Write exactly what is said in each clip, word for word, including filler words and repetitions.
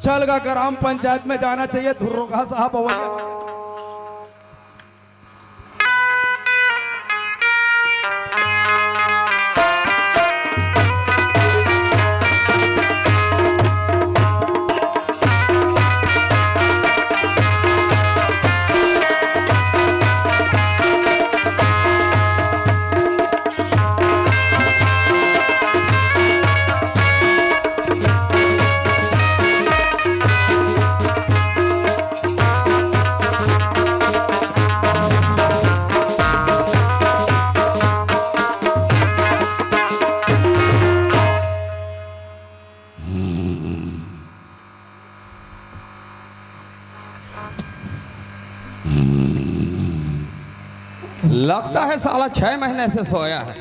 चल गा, ग्राम पंचायत में जाना चाहिए, धुर्रोगा साहब अवैया। लगता है साला छह महीने से सोया है।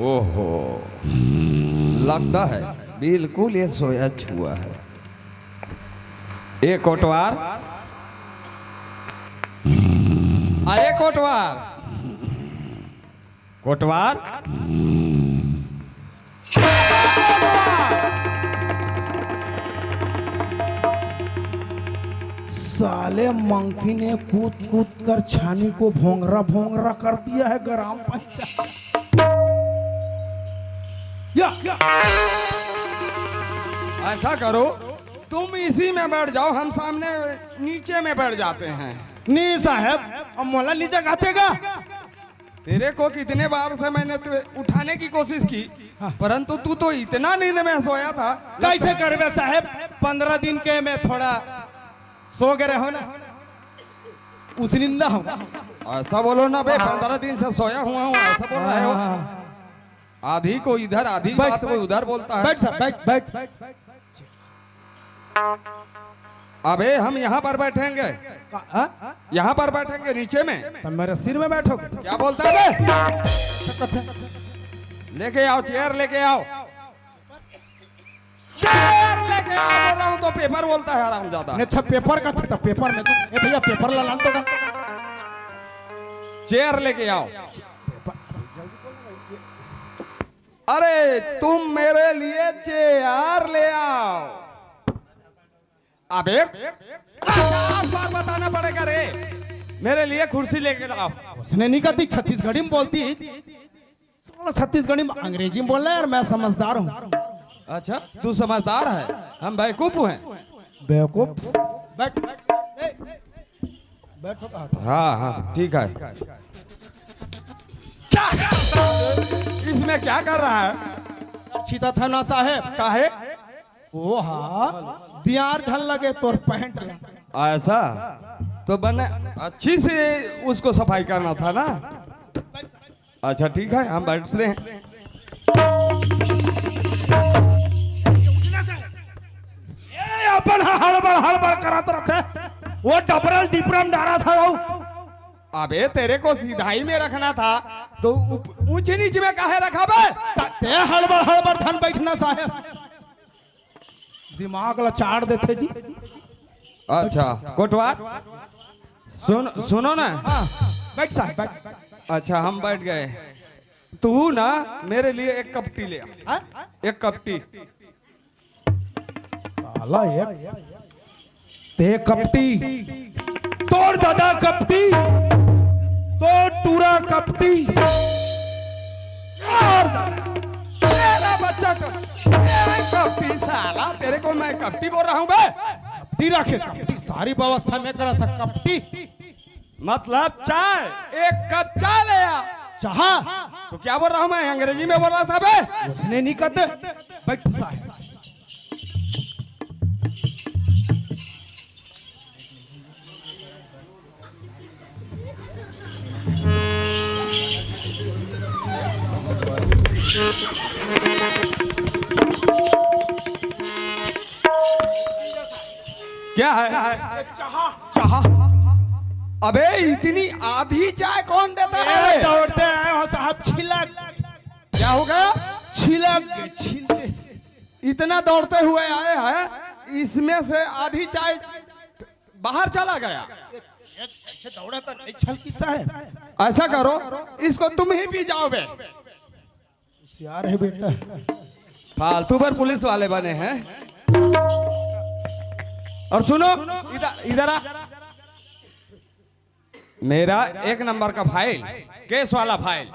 ओहो, लगता है बिल्कुल ये सोया छुआ है। ए कोटवार, अरे कोटवार, कोटवार। साले मंकी ने कूद कूद कर छानी को भोंगरा भोंगरा कर दिया है ग्राम पंचायत। या, या। ऐसा करो, तुम इसी में बैठ जाओ, हम सामने नीचे में बैठ जाते हैं। नहीं साहब, अब मोला नीचे गाते का। तेरे को कितने बार से मैंने तुझे उठाने की कोशिश की, हाँ। परंतु तू तो इतना नींद में सोया था। कैसे करबे साहब, पंद्रह दिन के मैं थोड़ा सो गए रहो ना, उस निंदा हूँ। ऐसा बोलो ना बे, हाँ। पंद्रह दिन से सोया हुआ हूँ, ऐसा बोल रहे हो। हाँ। आधी को इधर, आधी बैठ, बात को उधर बोलता है। बैठ साहब, बैठ, बैठ। अबे, हम यहाँ पर बैठेंगे। का-, हाँ? यहाँ पर बैठेंगे, नीचे में। तब मेरे सिर में बैठोगे? क्या बोलता है बे? लेके आओ, चेयर लेके आओ। चेयर लेके आओ बोल रहा हूँ तो पेपर बोलता है हरामजादा। नहीं, अच्छा, पेपर का था, पेपर में तो, ए भैया, पेपर ला लान तो का। चेयर लेके आओ। पेपर, जल्दी बोल ना भाई, ये अरे, तुम मेरे लिए चेयर ले आओ। अबे, पचास बार बताना पड़ेगा रे, मेरे लिए कुर्सी लेके आओ। उसने नहीं कहती, छत्तीसगढ़ी में बोलती। साला छत्तीसगढ़ी में, अंग्रेजी में बोल रहा है यार, मैं समझदार हूँ। अच्छा, तू समझदार है, हम बेवकूफ हैं। बेवकूफ? बैठ। ए, बैठो, कहा था। हाँ, हाँ, ठीक है। क्या? इसमें क्या कर रहा है? छीता था ना साहेब। काहे? ओ हा, दियार झन लगे तोर पैंट ला। ऐसा? तो बने अच्छी से उसको सफाई करना था ना। अच्छा, ठीक है, हम बैठते हैं। ए, अपन ह-, हड़बड़, हड़बड़ करत रहते। वो डबरल डिपरम डारा था वो। अबे, तेरे को सिधाई में रखना था, तो उप-, ऊंचे नीचे में काहे रखा बे? त-, ते हड़बड़, हड़बड़ झन बैठना साहेब। दिमाग ला चाट देथे जी। अच्छा, कोटवार, सुन, सुनो ना। हाँ, बैठ साहब, बैठ। अच्छा, हम बैठ गए। तू ना मेरे लिए एक कप टी ले आ। हाँ? एक कप टी। साला एक, ते कपटी, तोर दादा कपटी, तोर टूरा कपटी, तोर दादा, तेरा बच्चा कप-, तेरा कपटी साला, तेरे को मैं कपटी बोल रहा हूँ बे? कपटी रखे, कपटी, सारी व्यवस्था मैं करा था, कपटी। मतलब चाय, एक कप चाय ले आ। चाहा? तो क्या बोल रहा हूँ मैं, अंग्रेजी में बोल रहा था बे? उसने नहीं कहते, बैठ साहब। क्या है? चाहा। चाहा। अबे, इतनी आधी चाय कौन देता है? दौड़ते आए हो साहब, छिलक। क्या हो गया? छिलक, छिलक। इतना दौड़ते हुए आए हैं, इसमें से आधी चाय बाहर चला गया। ये, ये अच्छे दौड़ा तो नहीं छलकी साहब। ऐसा करो, इसको तुम ही पी जाओ बे। होशियार है बेटा। फालतू पर पुलिस वाले बने हैं। और सुनो, इधर, इधर आ। मेरा एक नंबर का फाइल, केस वाला फाइल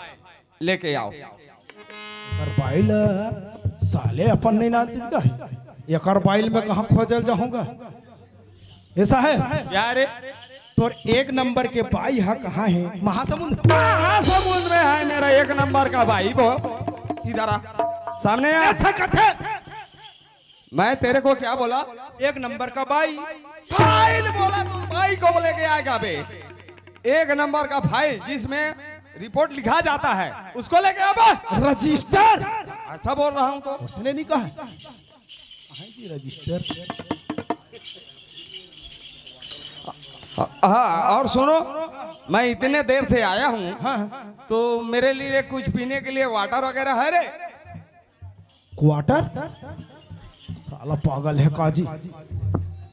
लेके आओ। एकर बाइल, साले अपन नहीं ना दीजिएगा। एकर बाइल में कहाँ खोजल जाऊंगा? ऐसा है? क्या रे? तोर एक नंबर के बाई हा कहाँ है? महासमुंद। महासमुंद में है मेरा एक नंबर का बाई, वो इधर आ, सामने आ। अच्छा कथे। मैं तेरे को क्या बोला? एक नंबर का बाई। फाइल बोला तू, बाई को लेके आएगा बे। एक नंबर का फाइल जिसमें रिपोर्ट लिखा जाता है, उसको लेके आ बे। रजिस्टर। ऐसा बोल रहा हूँ तो। उसने नहीं कहा। कहाँ की रजिस्टर? हाँ, और सुनो, मैं इतने देर से आया हूँ, हाँ। तो मेरे लिए कुछ पीने के लिए वाटर वगैरह है रे? क्वार्टर? साला पागल है काजी।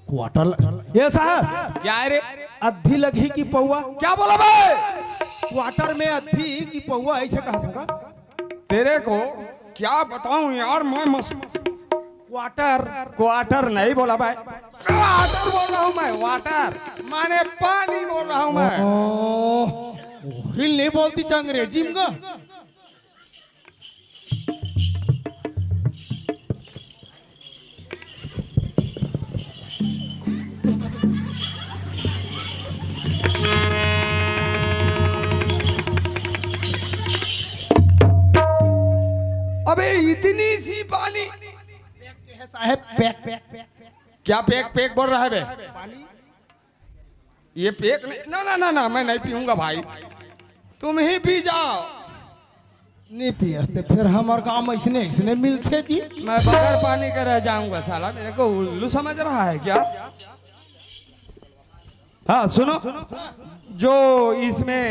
क्वार्टर ल-, ये साहब। क्या है रे? अद्धी लगही की पौवा? क्या बोला बे? क्वार्टर में अद्धी की पौवा, ऐसे कहा था। तेरे को क्या बताऊं यार, मैं मस- क्वार्टर। क्वार्टर नहीं बोला भाई, वाटर बोल रहा हूँ मैं, वाटर माने पानी बोल रहा हूँ मैं। ओ, हिल नहीं बोलती च अंग्रेजी में का? अबे इतनी सी पानी। पैक है साहब, पैक। क्या पैक पैक बोल रहा है बे? पानी। ये पैक नहीं, ना ना ना ना, मैं नहीं पीऊंगा भाई, तुम ही पी जाओ। नहीं पियस ते फिर हमार काम ऐसने ऐसने मिलते जी। मैं बगैर पानी के रह जाऊंगा साला, मेरे को उल्लू समझ रहा है क्या? हाँ सुनो, जो इसमें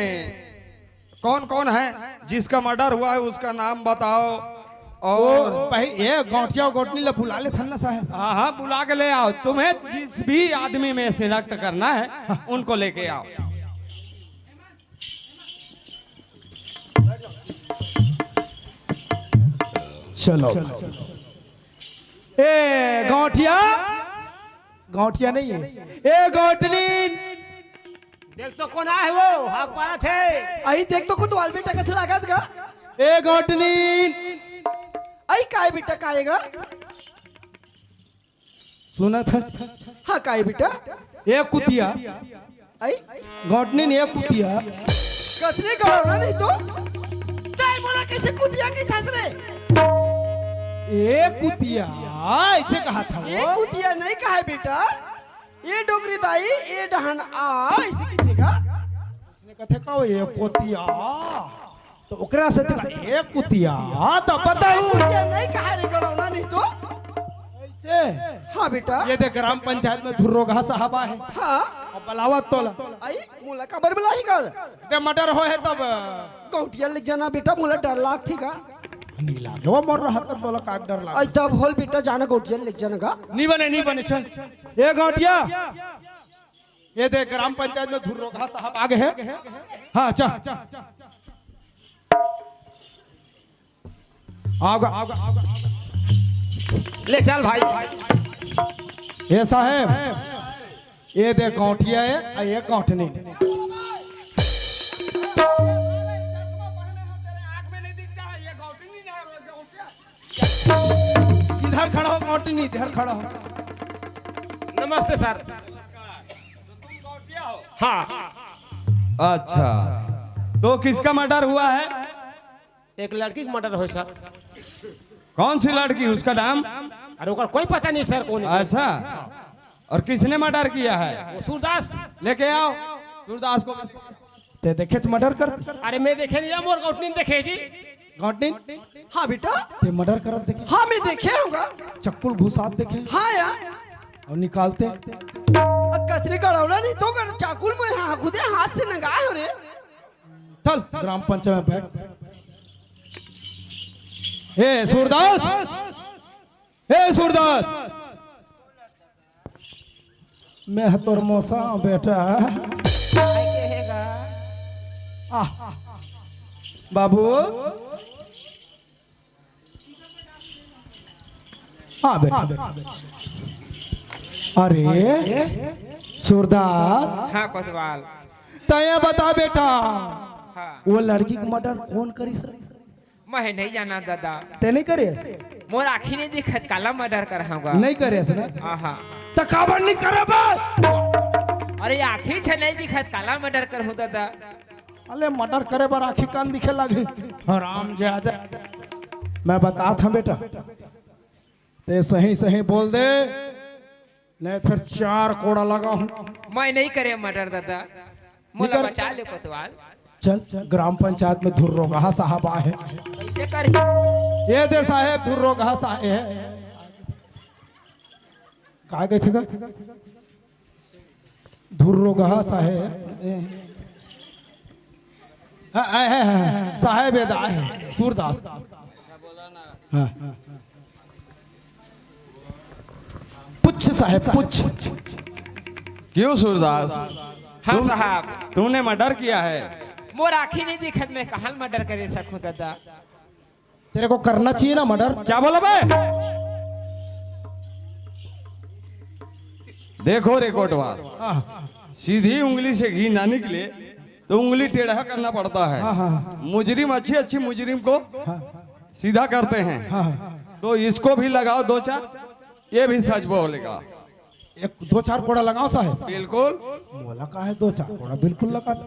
कौन कौन है जिसका मर्डर हुआ है उसका नाम बताओ। और और पहले ये गौंटिया गौटनी ला बुला ले थन्ना साहब। हाँ हाँ, बुला के ले आओ, तुम्हें जिस भी आदमी में शिनाख्त करना है उनको लेके आओ। चलो। ए गौंटिया, गौंटिया नहीं है। ए गौटनी। देख तो कौन आए वो, हाक पारा थे। आई देख तो खुद वाल बेटा कैसे लागत गा। ए गौटनी। आई काय बेटा काएगा? सुना था। हाँ काय बेटा? ए कुतिया। आई गौटनी ने ए कुतिया। कसने गौरवना नहीं तो। ताई बोला कैसे कुतिया की थस रे? ए कुतिया, ऐसे कहा था ये वो। कुतिया नहीं कहा है बेटा। ए डोकरी दाई, ए डहन आ, ऐसे किथे का? उसने कथे का ए कुतिया। तो ओकरा से दिखा, ए कुतिया, तो बताऊ। कुतिया नहीं कहा रे गड़ौना नहीं तो। ऐसे? हाँ बेटा। ये दे ग्राम पंचायत में धुर्रोगा साहब आहे। हाँ। अब बुलावा तोला। आई, मोला काबर बुलाही कर? ते मर्डर होए हे तब। गौटिया ले जाना बेटा, मोला डर लागथे का। नहीं लागे, वो मर रहा तब बोला काग डर लागे। आई तब होल बेटा जाना गौटिया ले जाना का। नहीं बने, नहीं बने, चल। ए गौटिया, ये दे ग्राम पंचायत में धुर्रोगा साहब आगे है। हाँ, चल। आओगा। ले चल भाई। ए साहेब, ए दे गौंटिया है, आ ए गौंटनी। इधर खड़ा हो गौंटनी, इधर खड़ा हो। नमस्ते सर। हाँ। अच्छा, तो किसका मर्डर हुआ है? एक लड़की का मर्डर होए सर। कौन सी लड़की, उसका नाम? अरे ओकर कोई पता नहीं सर, कौन है? अच्छा, और किसने मर्डर किया है? वो सूरदास। लेके आओ सूरदास को। ते देखे मर्डर कर? अरे मैं देखे नहीं, मोर गौटनी देखे जी। गौटनी? हाँ बेटा। ते मर्डर करत देखे? हाँ मैं देखे हूँगा। चक्कुल घुसात देखे? हाँ यार। और निकालते? अब कसरे गड़ौला नहीं तो कर चाकुल में हाँ खुदे हाथ से नंगा हो रे। चल ग्राम पंचायत में बैठ। ए सूरदास, ए सूरदास, मैं ह तोर मौसा बेटा। आह, बाबू, हाँ बेटा। अरे सूरदास, हाँ कोतवाल। तैं ये बता बेटा, हाँ। वो लड़की के मर्डर कोन करिस रे? मैं नहीं जाना दादा। तैं नहीं करे? मोर आँखी नहीं दिखत, काला मर्डर कर होगा। नहीं करे ना? आहा। त काबर नहीं करे बे? अरे आँखी छे नहीं दिखत, काला मर्डर कर हो दादा। अरे मर्डर करे बर आँखी कान दिखे लागे। हराम ज्यादा। मैं बतात हँव बेटा, तैं सही सही बोल दे, नहीं फिर चार कोड़ा लगाहूँ। मैं नहीं करे मर्डर दादा, मोला करे? बचा ले कोतवाल। चल, ग्राम पंचायत में धुर्रोगहा साहब आए हैं। कैसे कर? ये दे साहेब, धुर्रोगहा साहेब। का कहे थे का? धुर्रोगहा साहेब। ए। हाँ, ए, ए, ए, साहेब ए दा, ए, सूरदास। हाँ। पूछ साहेब, पूछ। क्यों सूरदास? हाँ तुम, साहब। तुमने मर्डर किया है? मोर आँखी नहीं दिखत, मैं कहाँ मर्डर करे सकूँ दादा? तेरे को करना चाहिए ना मर्डर। क्या बोला बे? देखो रे कोटवाल, हाँ। सीधी उंगली से घी ना निकले तो उंगली टेढ़ा करना पड़ता है। हाँ, हाँ। मुजरिम, अच्छी अच्छी मुजरिम को हाँ। सीधा करते हैं। हाँ, हाँ। तो इसको भी लगाओ दो चार, ये भी सच बोलेगा। एक दो चार कोड़ा लगाओ साहेब। बिल्कुल। मोला का है दो चार कोड़ा, बिल्कुल लगा दो।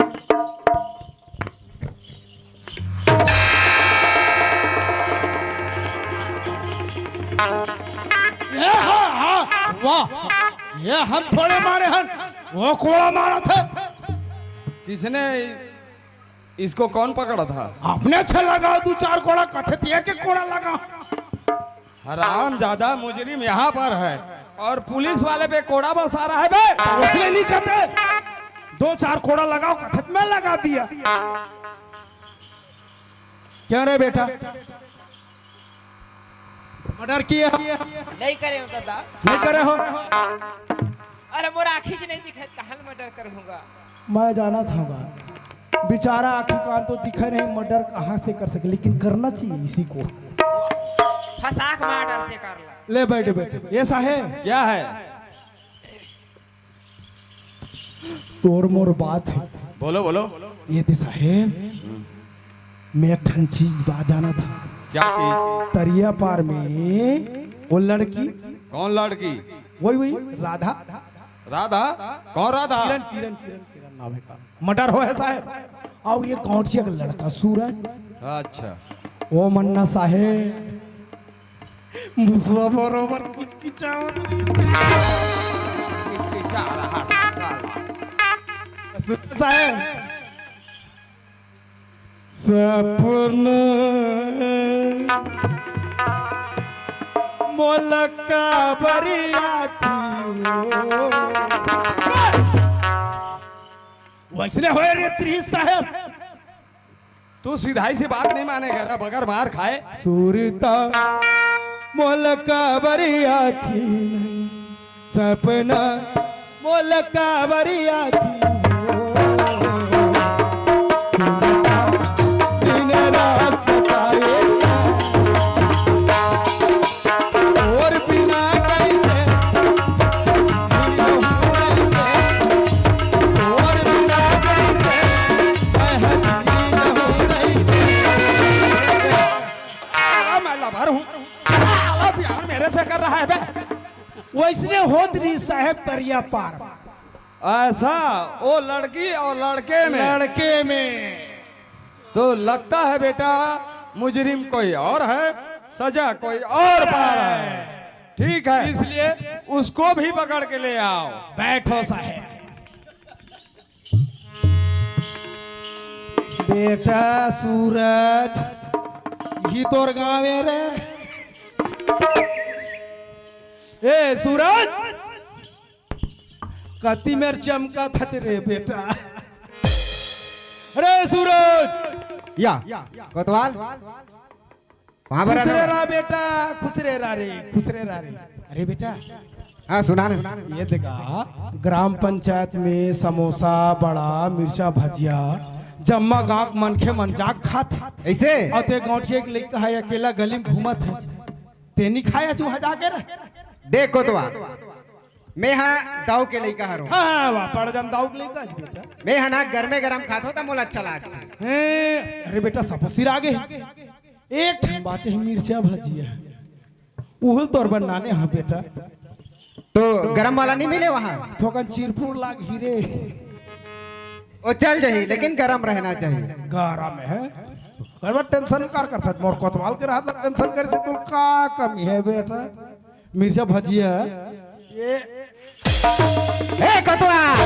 ये हाँ, हाँ, वाह, ये हम थोड़े मारे हन, वो कोड़ा मारा था। किसने, इसको कौन पकड़ा था? अपने छे लगाओ दो चार कोड़ा, कथे थे एक एक कोड़ा लगा। हराम ज्यादा मुजरिम यहाँ पर है और पुलिस वाले पे कोड़ा बरसा रहा है बे। उसने नहीं कहते, दो चार कोड़ा लगाओ, कथत में लगा दिया। क्या रे बेटा, मर्डर किए हो? नहीं करे हो दादा। नहीं करे हो? अरे मोर आँखी से नहीं दिखत, कहाँ मर्डर करूँगा? मैं जाना था बेचारा आँखी कान तो दिखे नहीं, मर्डर कहाँ से कर सके, लेकिन करना चाहिए इसी को। फंसा के मर्डर से कर ला। ले बैठ, बैठ। ये साहेब। क्या है? तोर मोर बात है। बोलो, बोलो। ये दे साहेब, मैं एक ठन चीज बा जाना था। क्या चीज? तरिया पार में वो लड़की। कौन लड़की? वही, वही, राधा। राधा? कौन राधा? किरण, किरण, किरण, किरण नाम है का। मर्डर हो है साहेब। और ये गौंटिया का लड़का सूरज। अच्छा। वो मन्ना साहेब। मुसवा बरोबर किचकिचावत रही। किचकिचा रहा था साला। सुन साहेब। सपना मोला काबर आथे हो। वैसने होय रे त्रिहित साहेब। तू सिधाई से बात नहीं मानेगा ना, बगैर मार खाए। सुरता मोला काबर आथे नहीं, सपना मोला काबर आथे हो। सुरता दिन रात सताए ना। तोर बिना कैसे जी रहूं रे, तोर बिना कैसे मैं जी रहूं रे। अरे मैं लवर हूँ, साला प्यार मेरे से कर रहा है बे। वैसने होत रही साहेब तरिया पार। ऐसा वो लड़की और लड़के में। लड़के में। तो लगता है बेटा मुजरिम कोई और है, सजा कोई और पा रहा है। ठीक है, इसलिए उसको भी पकड़ के ले आओ। बैठो साहेब। बेटा सूरज, यही तोर गाँव है रे। ए सूरज, कति मेर चमकत हच रे बेटा। अरे सूरज। या, कोतवाल। वहाँ पर खुश रे रहा। रहा बेटा, खुश रे रहा रे, खुश रे रहा रे। अरे बेटा। हाँ, सुना ना। ये देखा, ग्राम पंचायत में समोसा, बड़ा, मिर्चा भजिया, जम्मा गाँव के मनखे मन जाके खात हे। ऐसे? अउ ते गौंटिया के लइका हे, अकेला गली में घूमत हे। तें नइ खाय आज उहाँ जाके रे। देख कोतवाल, मैं हा दाऊ के लइका हरंव। हाँ, हाँ, वाह, बड़ जन दाऊ के लइका हस बेटा। मैं हा ना गरमे गरम खाथंव त मोला अच्छा लागथे। हैं, अरे बेटा, सबो सिरा गे। एक ठन बाचे हे मिर्चा भजिया, उहू ल तोर बर लाने हंव बेटा। तो गरम वाला नइ मिले उहाँ? थोकन चिरपुर लागही रे। ओ चल जाही, लेकिन गरम रहना चाहिए। गरम हे। अरे tension काबर करथस? मोर कोतवाल के रहत ल tension करे से तोला का कमी हे बेटा? मिर्चा भजिया। ये ए कोतवाल,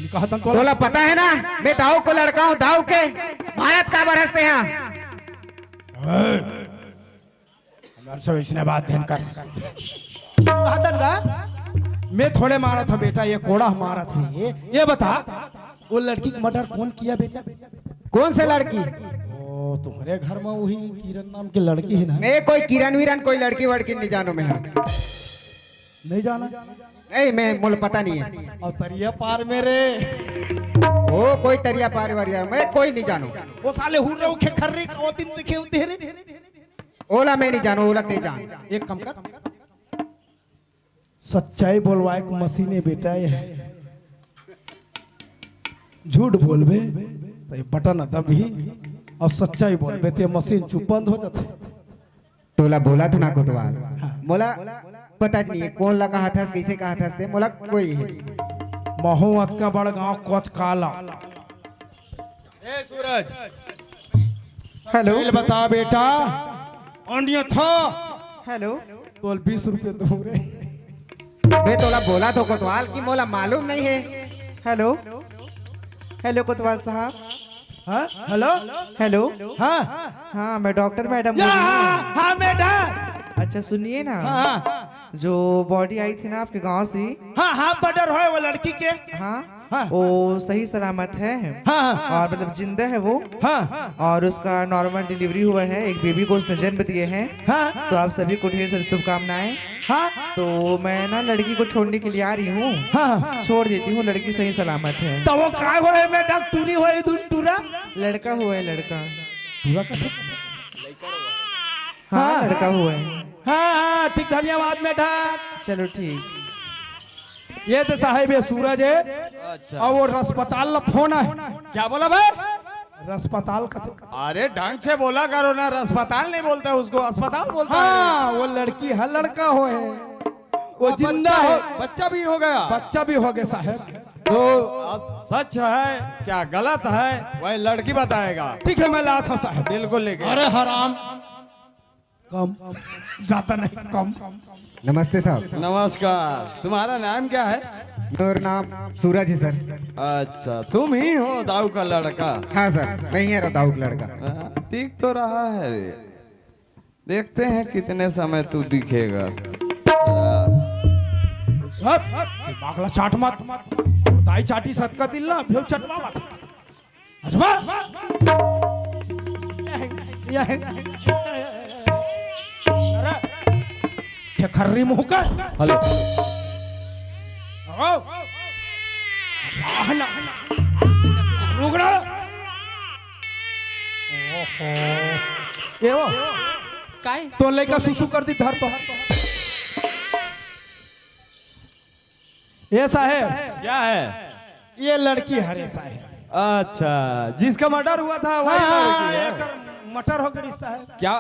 ये कहत हंव तोला। तोला पता है ना, मैं दाऊ के लड़का हंव, दाऊ के मारत काबर हस तें हा? ए, हमर से वइसने बात झन कर। कहत हंव का? मैं थोड़े मारत हंव बेटा, ये कोड़ा मारत हे। ये, ये बता, वो लड़की का murder कौन किया बेटा? कौन से लड़की? ओ, तुम्हरे घर में वही किरण नाम के लड़की हे ना? मैं कोई किरण विरण, कोई लड़की वड़की नइ जानंव मैं हा। नइ जानस? नहीं, मैं, मोला पता नइ हे। अउ तरिया पार में रे। ओ, कोई तरिया पार वार यार, मैं कोई नइ जानंव। ओ साले हुर्रे उखे खर्रे का ओ दिन देखे होते रे। ओला मैं नइ जानंव, ओला तें जान। एक काम कर, सच्चाई बोलवाय के मशीन हे बेटा ये। झूठ बोलबे त ये बटन दबही, अउ सच्चाई बोलबे त ये मशीन चुप बंद हो जाथे। तोला बोलत हंव ना कोतवाल, हाँ। मोला पता नइ हे कोन ला कहत हस, कइसे कहत हस तें, मोला कोई हे। महूं अतका बड़ गांव कोचकाला। ए सूरज, हेलो। चल बता बेटा, अन्यथा हेलो। तोला बीस रुपये दूं रे। मैं तोला बोलत हंव कोतवाल कि मोला मालूम नइ हे। हेलो, हेलो कोतवाल साहब। हाँ, हेलो। हेलो। हाँ। हाँ, मैं डॉक्टर मैडम या, बोल रही हूँ। हाँ, हाँ, मैडम। अच्छा, सुनिए ना। हाँ, हाँ। जो बॉडी आई थी ना आपके गांव से। हाँ, हाँ, murder होय वो लड़की के। हाँ, हाँ। वो सही सलामत है। हाँ, हाँ। और मतलब जिंदा है वो। हाँ। और उसका नॉर्मल डिलीवरी हुआ है, एक बेबी को उसने जन्म दिए हैं। हाँ। तो आप सभी को ढेर सारी शुभकामनाएं। हाँ। तो मैं ना लड़की को छोड़ने के लिए आ रही हूँ। हाँ। छोड़ देती हूँ, लड़की सही सलामत है। त वो काय होय मैडम, टूरी होय धुन टूरा? लड़का हुआ है, लड़का। टूरा का? हाँ, हाँ। लड़का हुआ है। हाँ, हाँ, ठीक, धन्यवाद मैडम। चलो ठीक। ये तो साहेब, ये सूरज हे। अच्छा। अउ वो अस्पताल ला फोन हे। क्या बोला बे? अस्पताल का तो अरे ढंग से बोला करो ना, अस्पताल नहीं बोलता उसको, अस्पताल बोलता है। हाँ, वो लड़की हे, लड़का होय हे, वो अब जिंदा बच्चा हे। हो, बच्चा भी हो गया। बच्चा भी हो गया साहेब। तो अस-, सच है क्या गलत है, वह लड़की बताएगा। ठीक है, मैं लात हंव साहेब। बिल्कुल लेके। अरे हराम। कम। ज्यादा नहीं, कम। नमस्ते साहब। नमस्कार, तुम्हारा नाम क्या है? मेरा नाम सूरज है सर। अच्छा, तुम ही हो दाऊ का लड़का? हाँ सर, मैं ही हूँ दाऊ का लड़का। हाँ, दिख तो रहा है रे। देखते हैं कितने समय तू दिखेगा। हट, दिमाग ला चाट मत। दाई चाटी सतका दिल ना, भेव चटवा मत। अजमा। अरे, खेखर्री मुंह का। हेलो। आओ। वाह ना। रुक ना। ओहो। ये वो। काय? तो लइका सुसु कर दी, धर तो। ये साहेब। क्या है? ये लड़की हरे साहेब। अच्छा, जिसका मर्डर हुआ था, वही हाँ, लड़की हाँ, है? एकर मर्डर हो गई साहेब। क्या?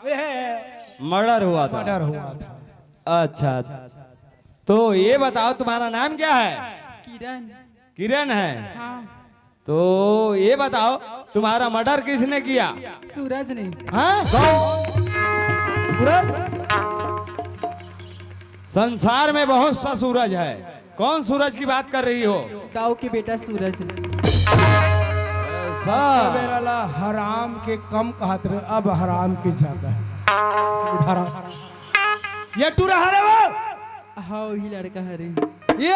ये है। मर्डर हुआ था? मर्डर हुआ था। अच्छा, तो ये बताओ, तुम्हारा नाम क्या है? किरण। किरण है? हाँ। तो ये बताओ, तुम्हारा मर्डर किसने किया? सूरज ने। हाँ? कौन? सूरज? संसार में बहुत सा सूरज है, कौन सूरज की बात कर रही हो? दाऊ के बेटा सूरज। ऐसा? बेरा ला हराम के कम कहत रहे, अब हराम के ज्यादा। हराम। ये टूरा हरे वो? हाँ, वही लड़का हरे। ये?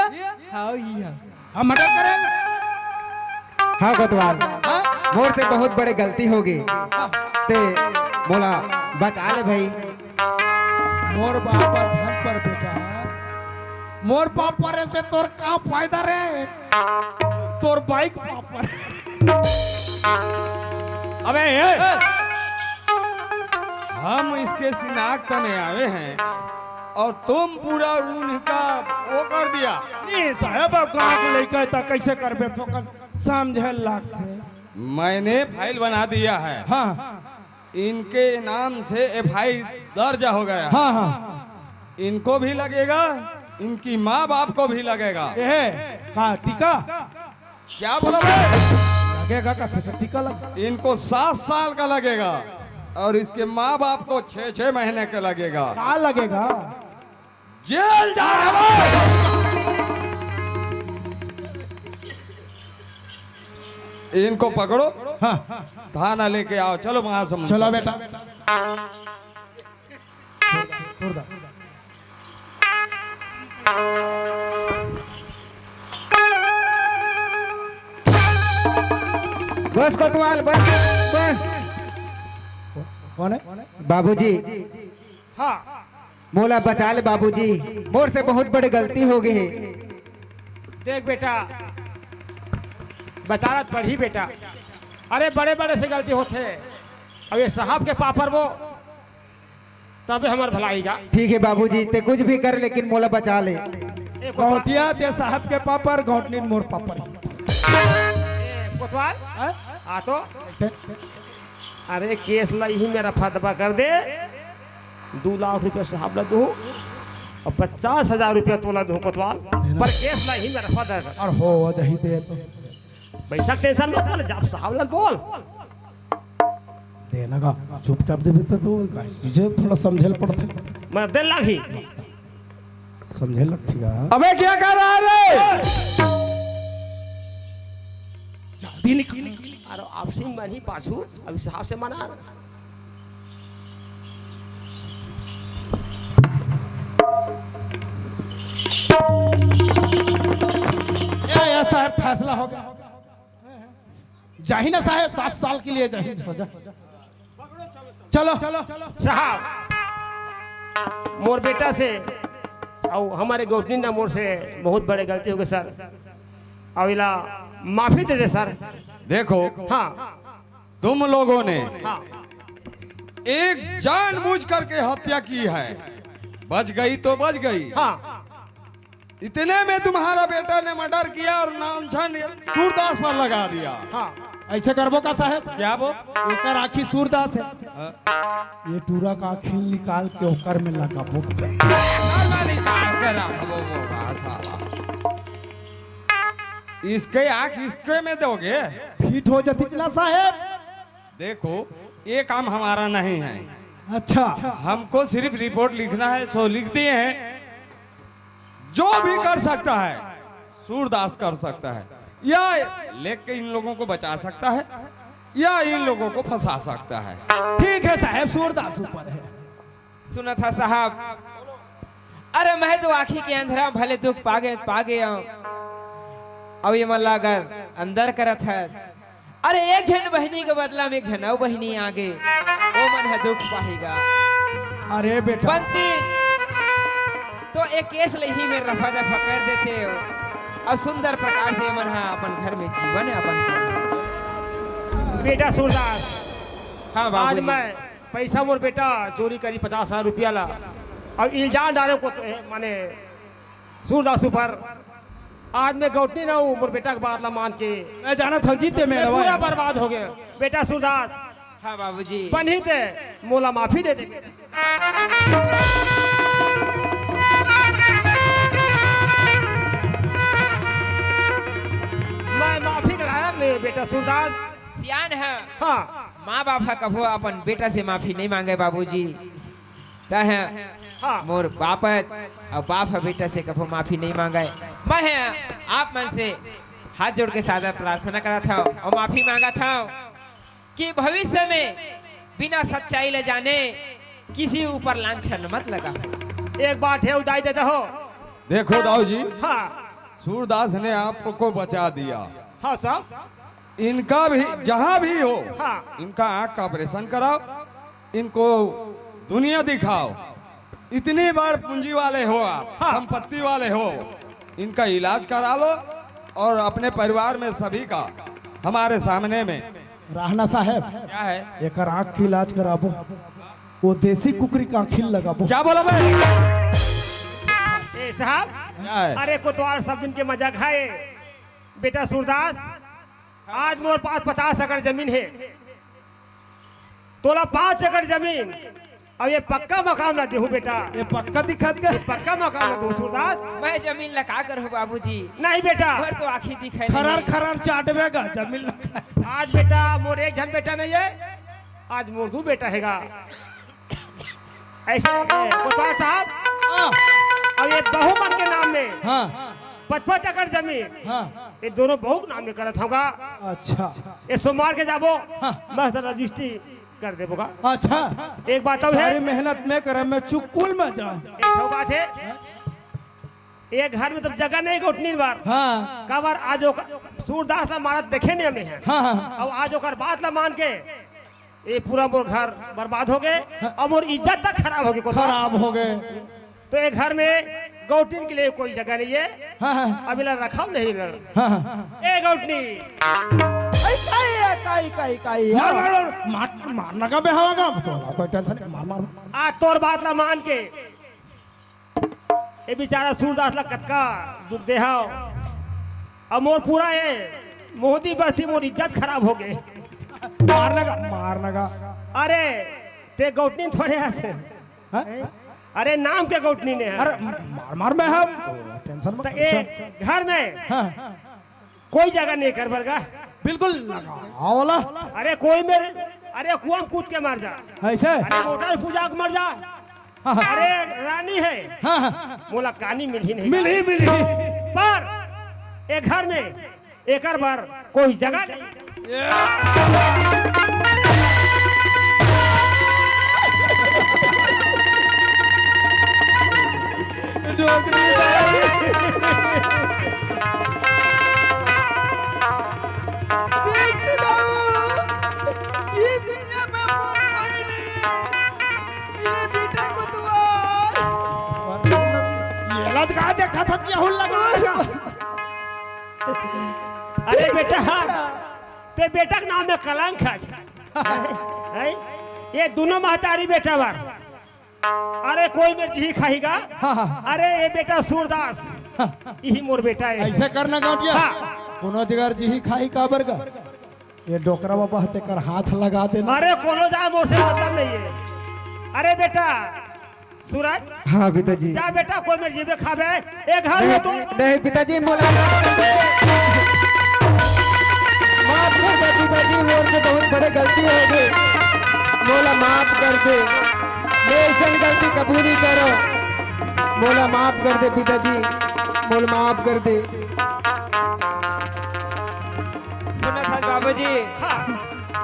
हाँ, वही है। हम मर्डर करेंगे। हाँ कोतवाल, हाँ? मोर से बहुत बड़े गलती होगे। हाँ। ते मोला बचा ले भाई। मोर बाप पर झन पर बेटा, मोर बाप पर से तोर का फायदा रे? तोर बाइक पाप पर। अबे ए! ए! हम इसके शिनाख्त में आए हैं और तुम पूरा उनका वो कर दिया। नहीं साहेब, अब गाँव के लइका त कैसे करबे, तो कर समझे लागथे। मैंने फाइल बना दिया है। हाँ। इनके नाम से एफआई दर्ज हो गया। हाँ, हाँ। इनको भी लगेगा, इनकी माँ बाप को भी लगेगा। ए, का टीका? क्या बोला बे? लगेगा का? अच्छा, टीका लग इनको सात साल का लगेगा और इसके माँ बाप को छह छह महीने का लगेगा। का लगेगा? जेल जा रहे हो। इनको पकड़ो, हाँ। थाना लेके आओ, चलो महासमुंद। चलो बेटा। छोड़ दो, छोड़ दो। बस कोतवाल, बस, बस। कौन है? बाबूजी। हाँ। मोला बचा ले बाबूजी, मोर से बहुत बड़े गलती हो गई है। देख बेटा, बचारत पढ़ी बेटा, अरे बड़े बड़े से गलती होथे। अब ये साहब के पापर वो, तबे हमर भलाई गा। ठीक है बाबूजी, ते कुछ भी कर, लेकिन मोला बचा ले। ए, कोतवाल। गौटिया ते साहब के पापर, गौटनीन मोर पापर। ए, कोतवाल, हाँ? आ तो। कैसे? अरे केस ला इही मेरा फतवा कर दे। दू लाख रुपया साहब ला दूँ और पचास हजार रुपया तोला दूँ कोतवाल, देना। पर केस ला इही मेरा फतवा कर। और हो जाही दे तो। पैसा टेंशन मत कर, जा साहब ला बोल। देना का चुपचाप देबे तो, तो चीजें थोड़ा समझे ल पड़थे। मैं दे लागी। समझे लगथे का? अबे क्या कर रहा है रे? जल्दी निकल। अरे आपसी में नहीं पाछू, अभी साहब से मना। या, या साहब, फैसला हो गया। जाही ना साहब, सात साल के लिए जाही सजा। चलो। साहब, मोर बेटा से अउ हमर गौटनीन ना मोर से बहुत बड़े गलती हो गए सर, अउ इला माफी दे दे सर। देखो, हाँ। तुम लोगों ने हाँ। एक जानबूझ करके हत्या की है, बच गई तो बच गई। हाँ। इतने में तुम्हारा बेटा ने मर्डर किया और नाम झंड सूरदास पर लगा दिया। हाँ। ऐसे करबो का साहब? क्या वो? एकर आँखी सूरदास है। हाँ। ये टूरा का आँखी निकाल के ओकर में लगाबो। ओकर में निकाल के रखबो, वो बा साला। इसके आँख इसके में दोगे? फिट हो जाती ना साहब। देखो, ये काम हमारा नहीं है। अच्छा। हमको सिर्फ रिपोर्ट लिखना है, सो लिख दिए हैं। जो भी कर सकता है, सूरदास कर सकता है, या लेके इन लोगों को बचा सकता है, या इन लोगों को फंसा सकता है। ठीक है साहब, सूरदास ऊपर है। सुनत हा साहब, अरे मैं तो आँखी के अंधरा भले दुख पागे पागे हूँ। अब ये मन ला अगर अंदर करत है, अरे एक झन बहिनी के बदला में एक झन अउ बहिनी आगे, ओ मन ह दुख पाही गा। अरे बेटा। बनती तो एक केस ले ही में रफा दफा कर देते हो, अउ सुंदर प्रकार से मन ह अपन घर में जीवन यापन कर। बेटा सूरदास, हाँ बाबू आज जी। मैं पैसा मोर बेटा चोरी करी पचास हजार रुपया ला, अउ इल्जाम डारे को, माने सूरदास ऊपर। आज मैं गौटनीन हूँ, मोर बेटा के बात ला मान के मैं जानत हूँ जीते मैं पूरा बर्बाद हो गया। बेटा सूरदास, हाँ बाबूजी। बनही ते मोला माफी दे दे। मैं माफी के लायक नहीं बेटा सूरदास। सियान है। हाँ। माँ बाप ह कभो अपन बेटा से माफी नहीं मांगे बाबूजी। तह हाँ। मोर बाप अउ बाप ह बेटा से कभो माफी नहीं मांगे। मैं ह आप मन से हाथ जोड़ के सादर प्रार्थना करत हूँ अउ माफी मांगत हूँ कि भविष्य में बिना सच्चाई ले जाने किसी ऊपर लांछन मत लगा। एक बात है उदाई देता हो। देखो दाऊ जी, हाँ। सूरदास ने आपको बचा दिया। हाँ साहब। इनका भी, जहाँ भी हो, हाँ। इनका आँख का ऑपरेशन कराओ, इनको दुनिया दिखाओ। इतनी बड़ पूंजी वाले हो आप, हाँ। संपत्ति वाले हो, इनका इलाज करा लो और अपने परिवार में सभी का हमारे सामने में। राहना साहब, क्या है? एकर आँख के इलाज कराबो। वो देसी कुकरी का आँखी ल लगाबो। क्या बोला बे? ए साहब, क्या है? अरे कोतवाल सब दिन के मजा खाए। बेटा सूरदास, आज मोर पास पचास एकड़ जमीन हे, तोला पाँच एकड़ जमीन अउ ये पक्का मकान ला देहूँ बेटा। ये पक्का दिखत का? ये पक्का मकान ला देहूँ सूरदास। मैं जमीन ला का करहूँ बाबूजी? नहीं बेटा। मोर तो आँखी दिखे खरर नहीं। खरर चाटबे का जमीन ला। आज बेटा मोर एक झन बेटा नहीं है, आज मोर दू बेटा हेगा। ऐसे, ए, कोतवाल साहब, हाँ। अब ये बहू मन के नाम में हाँ। पचपच एकड़ जमीन, हाँ। ये दोनों बहू के नाम में करत होगा। अच्छा। ये सोमवार के जाबो, हाँ। मस्त रजिस्ट्री कर देबो का। अच्छा। एक बात और है। सारी मेहनत मैं करम, मैं चुकुल में जाऊँ। एक ठो बात है, ये घर में तब जगह नहीं गोठनी बार। हाँ। काबर आज ओकर, सूरदास ला मारत देखे नहीं हमें है। हाँ, हाँ। अब आज ओकर बात ला मान के ये पूरा मोर घर बर्बाद हो गए, हाँ। अब मोर इज्जत तक खराब हो गई। कोतवाल। खराब हो गए। तो ये घर में गौटिन के लिए कोई जगह नहीं है। हाँ, हाँ। अब इला रखाव नहीं लड़। हाँ, हाँ। ए गौटनी। आई, काई, काई, काई, काई, मार, मार, मार, मार, मारना का बेहावा का? तो कोई टेंशन नहीं, मार, मार। आ तोर बात ला मान के ये बेचारा सूरदास ला कतका दुख देहाव। अब मोर पूरा ये मोहदी बस्ती मोर इज्जत खराब हो गए। मारना का, मारना का। अरे, ते गौटनी थोड़े हस। हाँ? अरे, नाम के गौटनी ने है। अरे, मार, मार मैं हम। टेंशन मत त ले। ए घर में हाँ। कोई जगह नहीं कर बरगा। बिल्कुल लगा वाला। अरे कोई मेरे, अरे कुआं में कूद के मर जा। ऐसे? अरे मोटर पूजा के मर जा। हाँ, हाँ। अरे रानी है। हाँ, हाँ। मोला कानी मिलही नहीं। मिलही, मिलही। पर ए घर में एकर बर कोई जगह नहीं। डोकरी दाई। देख तो बाबू, ये दुनिया में मोर कोई नहीं है। ये बेटा कोतवाल। ये लत का देखा था, क्या हुन लगा? अरे बेटा, ते बेटा के नाम में कलंक है। हैं? ये दोनों महतारी बेटा बर। अरे कोई मेर जिही खाही गा। हाँ, हाँ। अरे ये बेटा सूरदास, हाँ। यही मोर बेटा है। ऐसा करना गांवटिया। हाँ। कोनो जगह जिही खाही काबर गा? ये डोकरा बाबा तेकर हाथ लगा देना। अरे कोनो जा मोर से मतलब नहीं है। अरे बेटा सूरज। हाँ पिताजी। जा बेटा कोई मेर जीबे खाबे। ए घर नहीं, में तो नहीं पिताजी, मोला माफ कर दे। माफ कर दे पिताजी, मोर से बहुत बड़े गलती हो गई। मोला माफ कर दे। मैं ऐसन गलती कबू नहीं करो। मोला माफ कर दे पिताजी, मोला माफ कर दे। सुनत हस बाबूजी? हाँ।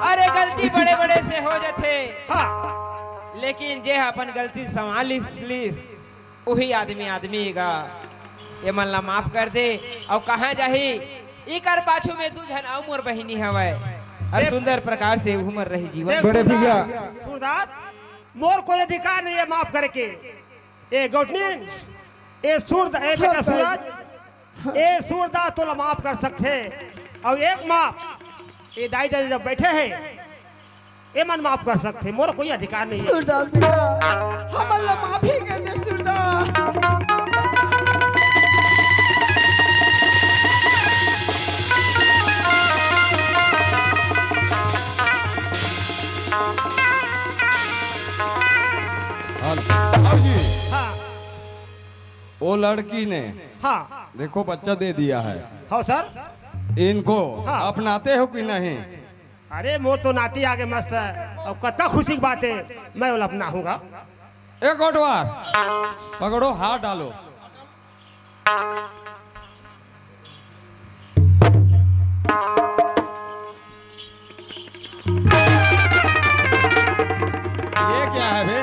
अरे गलती बड़े-बड़े से हो जाथे। हाँ। लेकिन जे अपन गलती संभालिस लिस, उही आदमी आदमी गा। ये मन ला माफ कर दे। अउ कहाँ जाही? इकर पाछू में दू झन अउ मोर बहिनी हवय। अउ देख, सुंदर प्रकार से उहमर रही जीवन। देख बड़े सूरदास, भैया। सूरदास, मोर कोई अधिकार नहीं है माफ करके। ए गौटनीन, ए सूरदा, ए बेटा सूरज, ए सूरदा तोला माफ कर सकथे। अउ एक माफ, ए दाई ददा जब बैठे हैं, ए मन माफ कर सकथे, मोर कोई अधिकार नहीं है। सूरदास बेटा, हमन ला माफ ही कर दे सूरदास। हेलो। आओ जी। हाँ। वो लड़की ने हाँ। देखो बच्चा दे दिया है। हाँ सर। इनको हाँ। अपनाते हो कि नहीं? अरे मोर तो नाती आगे मस्त है। अब कत्ता खुशी की बात है, मैं ओला अपनाहूँगा। एक कोटवार पकड़ो, हाथ डालो। ये क्या है बे?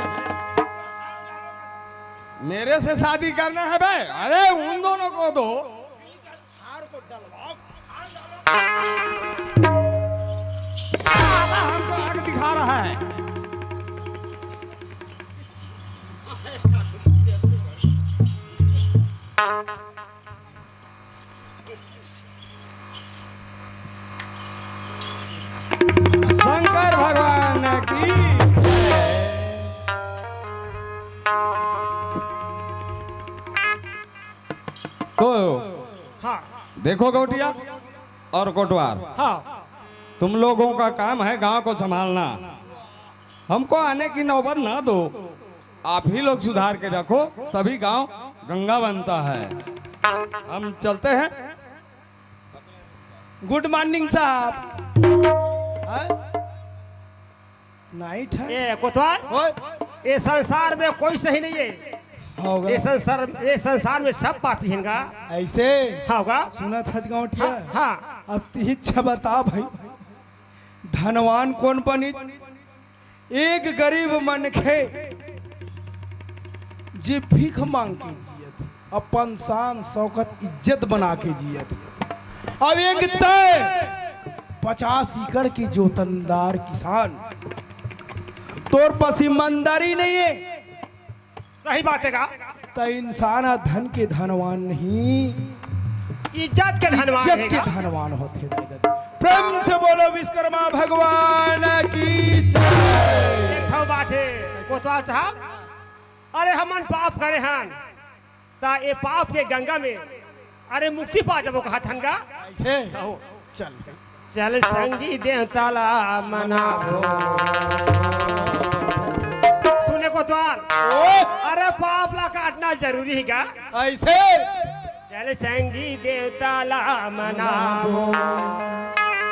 मेरे से शादी करना है बे? अरे उन दोनों को दो। साला हमको आग दिखा रहा है। शंकर भगवान की जय। तो हाँ। देखो गौटिया और कोटवार, हाँ। तुम लोगों का काम है गांव को संभालना। हमको आने की नौबत ना दो, आप ही लोग सुधार के रखो, तभी गांव गंगा बनता है। हम चलते हैं। गुड मॉर्निंग साहब। हाँ? नाइट है। ए कोतवाल, ओए। ए संसार में कोई सही नहीं है। होगा। ए संसार, ए संसार में सब पापी हैं गा। ऐसे? हाँ होगा। सुना था गाँव हाँ, हाँ। अब तिही अच्छा बता भाई, धनवान कौन बनी? एक गरीब मनखे जे भीख मांग के जियत, अपन शान शौकत इज्जत बना के जियत। अब एक तय पचास एकड़ के जोतनदार किसान, तोर पास ईमानदारी नहीं है। सही बात है का? त इंसान ह धन के धनवान नहीं, इज्जत के धनवान इज्जत है के का? धनवान होथे दादा। प्रेम से बोलो विश्वकर्मा भगवान की जय। एक ठो बात है कोतवाल साहब, अरे हमन पाप करे हन, ता ए पाप के गंगा में अरे मुक्ति पा जाबो कहत हन गा। ऐसे? कहो। चल। चल संगी देवता ला मनाबो। सुने कोतवाल। ओए। अरे पाप ला काटना जरूरी है गा। ऐसे? चल संगी देवता ला मनाबो।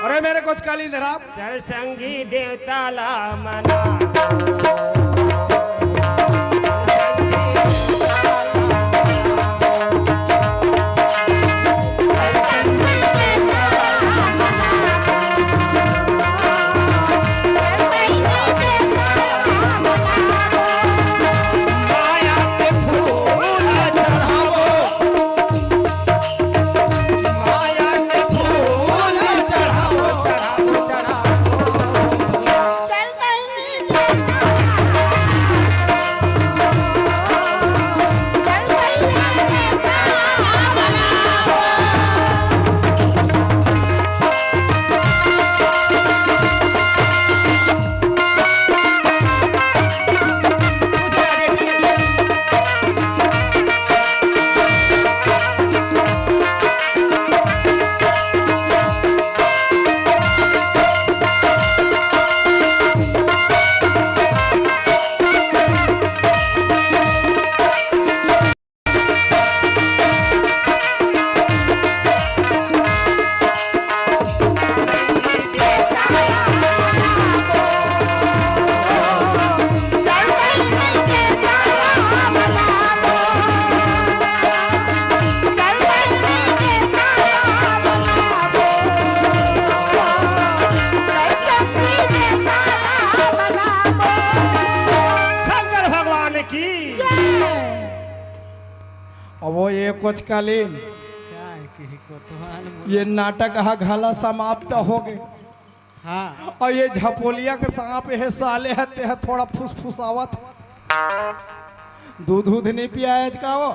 अरे मेरे कुछ काली धरा। चल संगी देवता ला मनाबो। शंकर भगवान की। अब वो ये कुछ कालीन, ये नाटक ह घला समाप्त हो गए। हाँ। और ये झपोलिया के सांप हे साले ह, ते ह थोड़ा फुसफुसावत। दूध उध नहीं पियायस का वो?